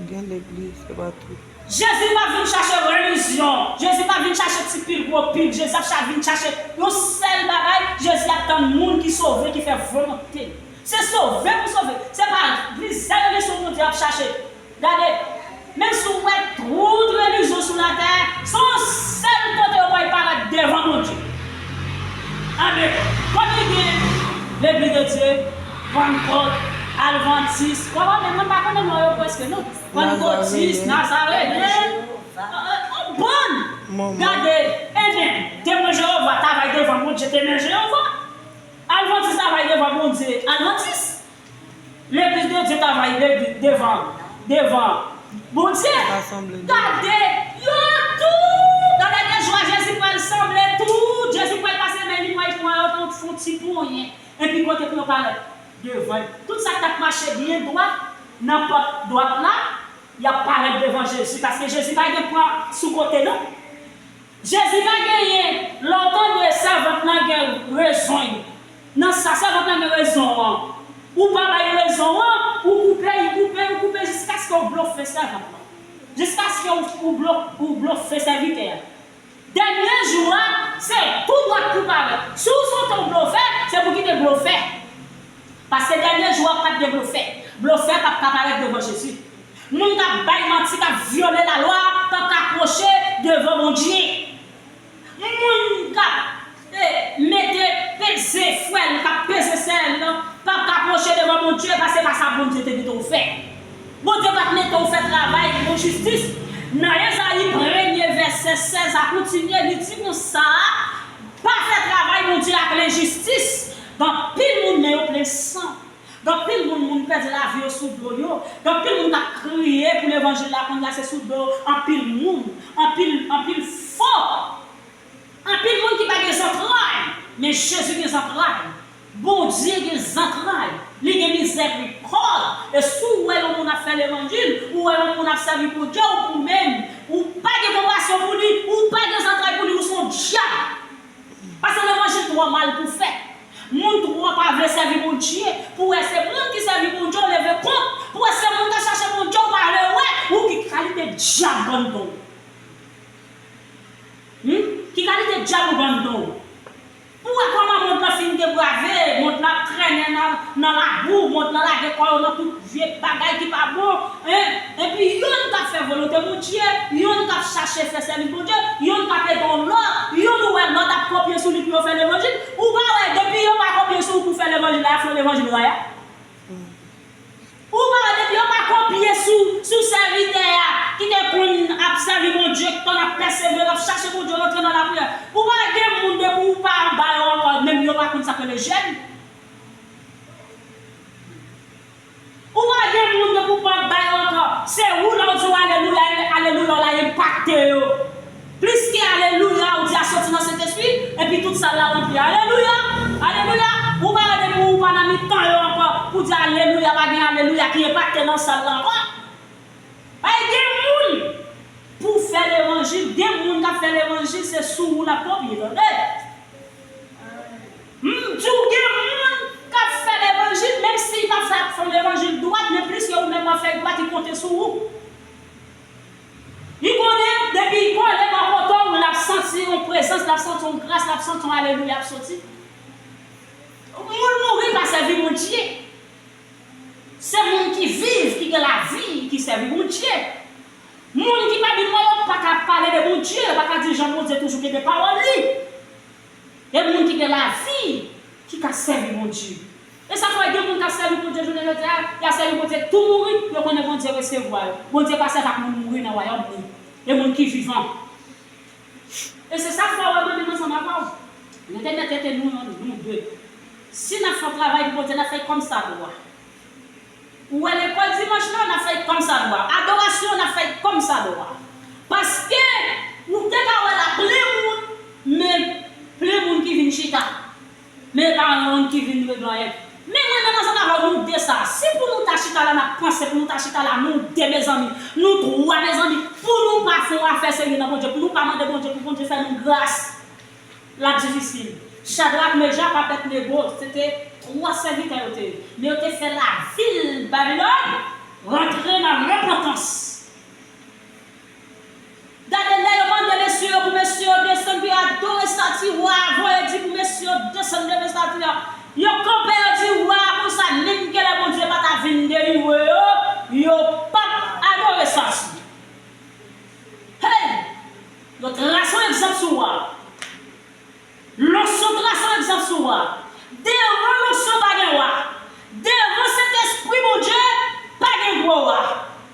Gen legliz, se pa tout. Jezi pa vin chache revizyon. Jezi pa vin chache ti pil, gwo pil. Jezi ap cha-, vin chache yon sèl bagay. Jezi ap tann moun ki sove, ki fè volonte l. Se sove pou sove. Se pa plizyè revizyon Bondye ap chache. Gade, menm si w wè tout revizyon sou latè, se yon sèl kote yo pral parèt devan Bondye. Amen. Kote gen Legliz de Dye, Pannkòt, Advantis. Ou pa menm, mwen pa konnen non yo prèske non. Pannkòtis, Nazareyen. Bon. Gade, ebyen, Temwen Jewova travay devan Bondye, Temwen Jewova. Advantis travay devan Bondye, Advantis. Legliz de Dye travay legliz devan, devan Bondye. Gade, yo tout, gade de jou a Jezi pral sanble tout, Jezi pral pase men li, pral pran yo, fè yon ti ponyen. Epi kote pou yo parèt? Devan l. Tout sa k t ap mache byen dwat nan pòt dwat la, y ap parèt devan Jezi, paske Jezi pa gen pran sou kote non. Jezi pa genyen, lè w tande sèvant lan gen rezon l. Nan sa sèvant lan gen rezon an, ou pa bay rezon an, ou koupe, ou koupe, ou koupe jiskaske w blofe sèvant lan. Jiskaske w, ou blo-, ou blofe sèvitè a. Dènye jou a, se tou dwat pou parèt. Si w santi w blofe, se pou kite de blofè. Blofè p ap ka parèt devan Jezi. Moun k ap bay manti, k ap vyole lalwa, p ap ka pwoche devan Bondye. Moun k ap, eh, mete peze frè l, k ap peze sè l, p ap ka pwoche devan Bondye, paske se pa sa Bondye te mete w fè. Bondye pa t mete w fè travay pou jistis. Nan Ezayi premye vèsè sèz a kontinye, li di konsa, pa fè travay Bondye ak lenjistis. Gen anpil moun men yo plen san. Gen anpil moun, moun pèdi lavi yo sou do yo. Gen anpil moun k ap kriye pou levanjil la, kounye a se sou do anpil moun, anpil, anpil fo. Anpil moun ki pa gen zantray, men Jezi gen zantray. Bondye gen zantray. Li gen mizèrikòd. E si w wè yon moun ap fè levanjil, ou wè yon moun ap sèvi Bondye, ou menm, ou pa gen konpasyon pou li, ou pa gen zantray pou li, ou se yon dyab. Paske levanjil twò mal pou fèt. Moun twò pa vle sèvi Bondye. Pou wè se moun ki sèvi Bondye, ou leve kont. Pou wè se moun k ap chache Bondye, ou pa vle wè. Ou ki kalite dyab anndan w? Hmm? Ki kalite dyab ou gen anndan w? Pou wè kòman mond lan fin deprave, mond lan ap trennen nan, nan labou, mond lan lage kò yo nan tout vye bagay ki pa bon, en? Epi yonn k ap fè volonte Bondye, yonn k ap chache fè sèvis Bondye, yonn k ap ede yon lòt, yonn ou wè lòt ap kopye sou li pou yo fè levanjil. Ou pa wè, depi yo pa kopye sou ou pou fè levanjil la, y ap fè yon levanjil raya. Ou pa wè depi yo pa kopye sou, sou sèvitè a ki te konn ap sèvi Bondye, ki konn ap pèsevere, ap chache Bondye, rantre nan lapriyè. Ou pa wè gen moun depi ou pa anba yo ankò, menm yo pa konn sa k rele jèn. Ou pa gen moun depi w pa bay ankò. Se ou lè w di w alelouya, alelouya w la enpakte yo. Plis ke alelouya w di a soti nan Sentespri, epi tout sal la ranpli. Alelouya! Alelouya! Ou pa wè depi w pa nan mitan yo ankò pou di alelouya, pa gen alelouya ki enpakte nan sal la ankò. Ay, gen moun pou fè levanjil, gen moun k ap fè levanjil, se sou ou l ap kopye, tande! M di w gen moun k ap fè levanjil, menm si l pa fè, fè yon levanjil dwat, men pliske ou menm w ap fè dwat, li konte sou ou. Li konnen, depi l kole bò kote w, l ap santi yon prezans, l ap santi yon gras, l ap santi yon alelouya ap soti. Moun mouri pa sèvi Bondye. Se moun ki viv, ki gen lavi, ki sèvi Bondye. Moun ki pa vin wè yo pa ka pale de Bondye, yo pa ka di jan Bondye toujou kenbe pawòl li. E moun ki gen lavi, ki ka sèvi Bondye. E sa fè gen moun k ap sèvi Bondye jounen jodi a, y ap sèvi Bondye tou mouri, yo konnen Bondye resevwa yo. Bondye pa sèvi ak moun mouri nan wayòm li. E moun ki vivan. E se sa k fè w wè mwen menm ansanm avè w, nou te mete tete nou nan nou de. Si n ap fè yon travay pou Bondye, n ap fè l kòmsadwa. Ou wè lekòl dimanch lan, n ap fè l kòmsadwa. Adorasyon, n ap fè l kòmsadwa. Paske ou te ka wè la plen moun, men plen moun ki vin chita. Men pa yon moun ki vin regle anyen. Men mwen menm ansanm avè w, nou de sa. Si pou nou ta chita la, n ap panse pou nou ta chita la, nou de, mezanmi, nou twa, mezanmi, pou nou pa fè yon afè serye nan Bondye, pou nou pa mande Bondye, pou Bondye fè nou gras, l ap difisil. Chadrak, Mejak, Abèdnego, se te twa sèvitè yo te ye. Men yo te fè lavil Babilòn rantre nan repantans. Gade, lè yo mande mesye yo pou mesye yo desann pou yo adore estati wa a, voye di pou mesye yo desann devan estati a. Yo kanpe, yo di wa a konsa, menm ke lè Bondye pa ta vin delivre yo, yo p ap adore estati. Hey! Yo trase yon egzanp sou wa a. Lòsyon trase yon egzanp sou wa. Devan lòsyon pa gen wa. Devan Sentespri Bondye, pa gen gwo wa.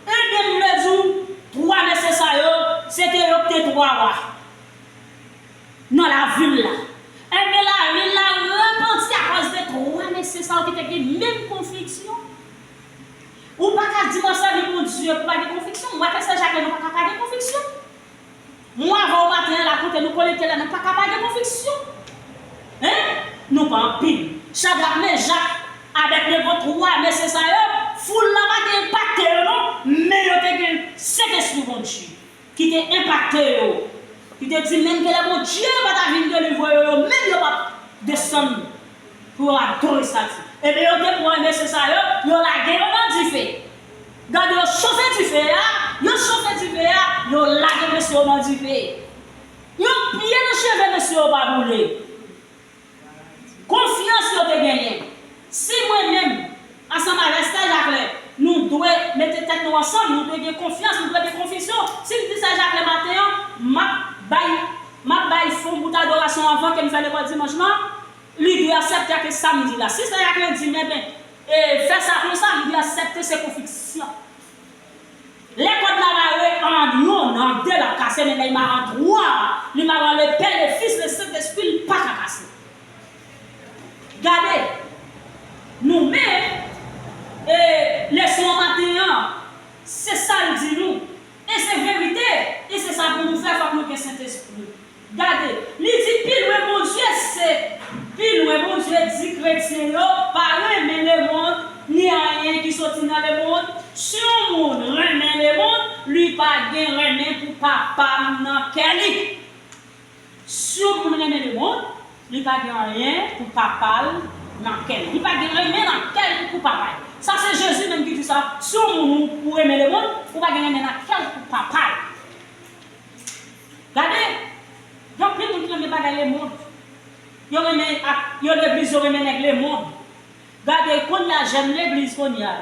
Ebyen, m vle di w, twa mesye sa yo, se te yo k te twa wa nan lavil la. Ebyen, lavil la repanti akòz de twa mesye sa yo ki te gen menm konviksyon. Ou pa ka di m ap sèvi Bondye pou pa gen konviksyon. M wè ke se Jacqueline, ou pa ka pa gen konviksyon. Mwen avè w maten an la, kote nou konekte la, nou pa ka pa gen konviksyon. Hein? Nou pa anpil. Chadrak, Mejak, Abèdnego, twa mesye sa yo, foul la pa te enpakte yo non, men yo te gen Sentespri Bondye ki te enpakte yo. Ki te di menm ke lè Bondye pa ta vin delivre yo, yo menm yo p ap desann pou yo adore estati. Ebyen, yo te pran mesye sa yo, yo lage yo nan dife. Gade, yo chofe dife a, yo chofe dife a, yo lage mesye yo nan dife. Yon pye nan cheve mesye yo pa boule. Konfyans yo te genyen. Si mwen menm, ansanm avè gen konfyans, nou dwe gen konfisyon. Si l di sa Jacquelin maten an, m ap bay, m ap bay fon bout adorasyon anvan ke m fè lekòl dimanch lan, li dwe aksepte ke sa m di la. Si sa Jacquelin di m, enben, e, fè sa konsa, li dwe aksepte se konfisyon. Lè kòd la mare an yonn, an de l ap kase, men lè l mare an twa, li mare an le Pè, le Fis, le Sentespri, li pa ka kase. Gade, nou menm, e, leson an maten an, se sa l di nou. E se verite, e se sa pou nou fè, fòk nou gen Sentespri. Gade, li di pi lwen Bondye se, pi lwen Bondye di kretyen yo pa renmen lemonn, ni anyen ki soti nan lemonn. Si yon moun renmen lemonn, li pa gen renmen pou Papa m nan kè li. Si yon moun renmen lemonn, li pa gen anyen pou Papa l nan kè li. Li pa gen renmen nan kè li pou Papa l. Sa se Jezi menm ki di sa. Si yon moun ou, ou renmen lemonn, ou pa gen renmen nan kè l pou Papa l. Gade, gen anpil moun ki renmen bagay lemonn. Yo renmen ak, yo legliz, yo renmen nèg lemonn. Gade, kounye a, jèn legliz kounye a,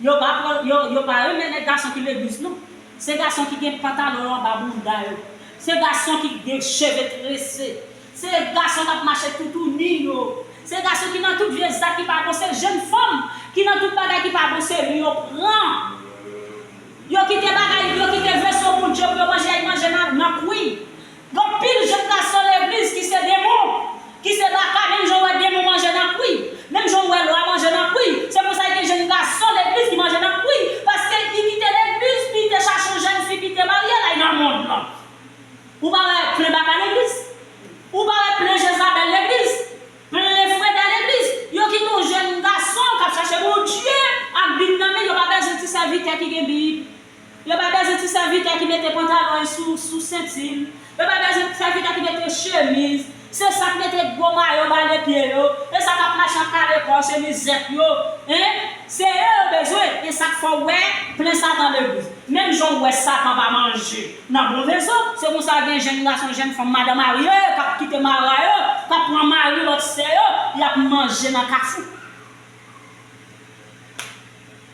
yo pa pran, yo, yo pa renmen nèg gason ki legliz, non. Se gason ki gen pantalon anba bounda yo. Se gason ki gen cheve trese. Se gason k ap mache toutouni yo. Se gason ki nan tout vye zak ki pa bon. Se jèn fanm ki nan tout bagay ki pa bon, se li yo pran. Yo kite bagay, yo kite veso Bondye pou yo manje, y al manje nan, nan kwi. Gen anpil jèn gason legliz ki se demon, ki se baka, menm jan w wè demon manje nan kwi. Menm jan w wè lwa manje nan kwi. Se konsa gen jèn gason legliz ki manje nan kwi. Paske li kite legliz, li te chache yon jèn fi ki te marye, l al nan mond lan. Ou pa wè plen baka legliz? Ou pa wè plen Jezabèl legliz? Plen freda legliz? Yo kite yon jèn gason k ap chache Bondye ak Bib nan men, yo pa bezwen ti sèvitè ki gen Bib. Yo pa bezwen ti sèvitè ki mete pantalon sou, sou senti l. Yo pa bezwen ti sèvitè ki mete chemiz. Se sa k mete gwo mayo ba le pye yo. E sa k ap mache an kale kò, chemiz zèk yo. Hein? Se yo yo bezwen. E sa k fè w wè plen Satan legliz. Menm jan w wè Satan pa manje nan bon veso, se konsa gen jèn gason, jèn fanm, madan marye, k ap kite mari yo, k ap pran mari lòt sè yo, y ap manje nan kafou.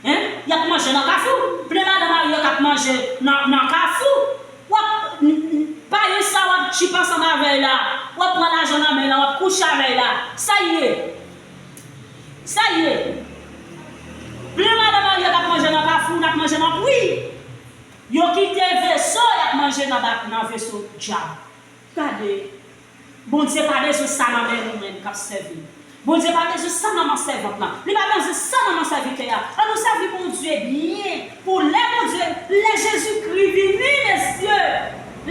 Hein? Y ap manje nan kafou. Plen madan marye k ap manje nan, nan kafou. W ap, n-, n-, pa gen sa w ap tchipe ansanm avè l la. W ap pran lajan nan men l la, w ap kouche avè l la. Sa l ye? Sa l ye? Plen madan marye k ap manje nan kafou, n ap manje nan kwi. Yo kite veso, y ap manje nan ba-, nan veso dyab. Gade, Bondye pa bezwen sa nan men nou menm k ap sèvi l. Bondye pa bezwen sa nan men sèvant lan. Li pa bezwen sa nan men sèvitè a. An nou sèvi Bondye byen. Pou lè Bondye, lè Jezikri vini, mesye,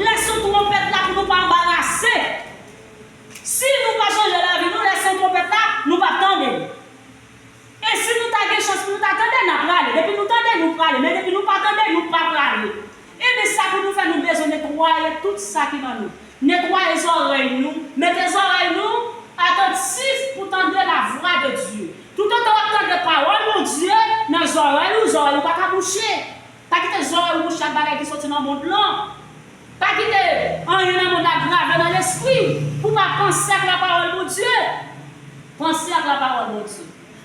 lè son twonpèt la pou nou pa anbarase. Si nou pa chanje lavi nou, lè son twonpèt la, nou p ap tande l. E si nou ta gen chans pou nou ta tande, n a prale. Depi nou tande, nou prale. Men depi nou pa tande, nou pa prale. Ebyen, sa pou nou fè, nou bezwen netwaye tout sa ki nan nou. Netwaye zòrèy nou. Mete zòrèy nou atantif pou tande lavwa de Dye. Toutotan w ap tande pawòl Bondye nan zòrèy ou, zòrèy ou pa ka bouche. Pa kite zòrèy ou bouche ak bagay ki soti nan mond lan. Pa kite anyen nan mond la grave nan lespri w pou w pa panse ak lapawòl Bondye. Panse ak lapawòl Bondye.